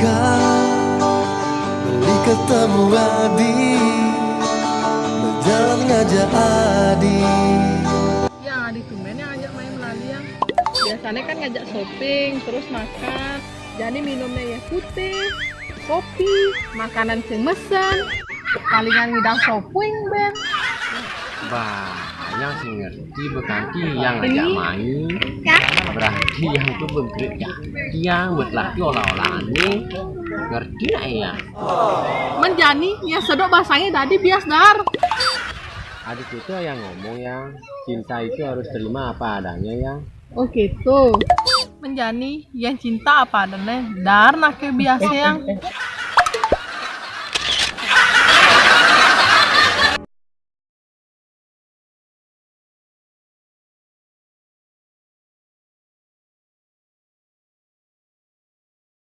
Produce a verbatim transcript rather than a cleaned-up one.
Kau beli ketemu Adi, berjalan ngajak Adi. Yang Adi tumben yang ajak main melali yang. Biasanya kan ngajak shopping, terus makan. Jadi minumnya ya putih, kopi, makanan sing mesen. Palingan ngidang shopping ben. Bah, yang sing ngerti bekanti yang ngajak main. Ya. Berarti yang tuh begerak ya. Yang buat laki olah-olah aneh. Ngerti nggak ya? Menjani ya sedok bahasanya tadi bias dar. Adik itu yang ngomong yang cinta itu harus terima apa adanya yang. Oh gitu. Menjani yang cinta apa adanya dar nake biasa yang.